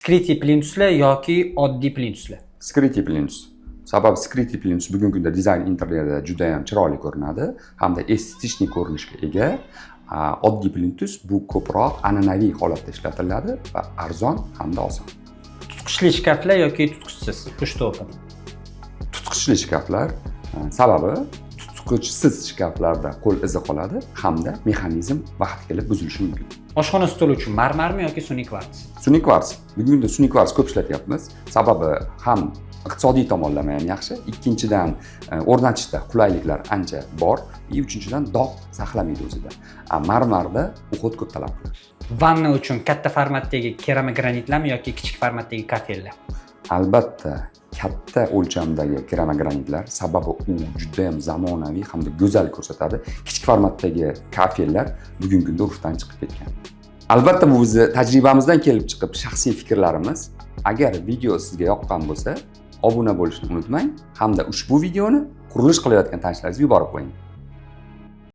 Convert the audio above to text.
Скрытый plintuslar yoki oddiy plintuslar? Скрытый plintus. Sababi скрытый plintus bugungi kunda dizayn interyerida juda ham chiroyli ko'rinadi hamda эстетичный ko'rinishga ega. Oddiy plintus bu ko'proq an'anaviy holatda ishlatiladi va arzon hamda oson. Tutqichli shkaflar yoki tutqichsiz? Push to open. Tutqichli shkaflar, sababi tutqichsiz shkaflarda qo'l izi qoladi hamda mexanizm vaqti kelib buzilishi mumkin. Oshxona stoli uchun marmarmi yoki sun'iy kvarts? Sun'iy kvarts. Bugungi kunda sun'iy kvarts ko'p ishlatyapmiz. Sababi ham iqtisodiy tomonlama ham yaxshi, ikkinchidan, o'rnatishda qulayliklar ancha bor и uchinchidan, dog' saqlamaydi o'zida. A marmarda уход ko'p talab qiladi. Vanna uchun katta formatdagi keramogranitlarmi yoki kichik formatdagi kafellar? Albatta, katta o'lchamdagi keramogranitlar, sababi u judayam zamonaviy hamda go'zal ko'rsatadi. Kichik formatdagi kafellar bugungi kunda urfdan chiqib ketgan. Albatta, bu bizni tajribamizdan kelib chiqib shaxsiy fikrlarimiz. Agar video sizga yoqqan bo'lsa, obuna bo'lishni unutmang hamda ushbu videoni qurilish qilayotgan tanishlaringizga yuborib qo'ying.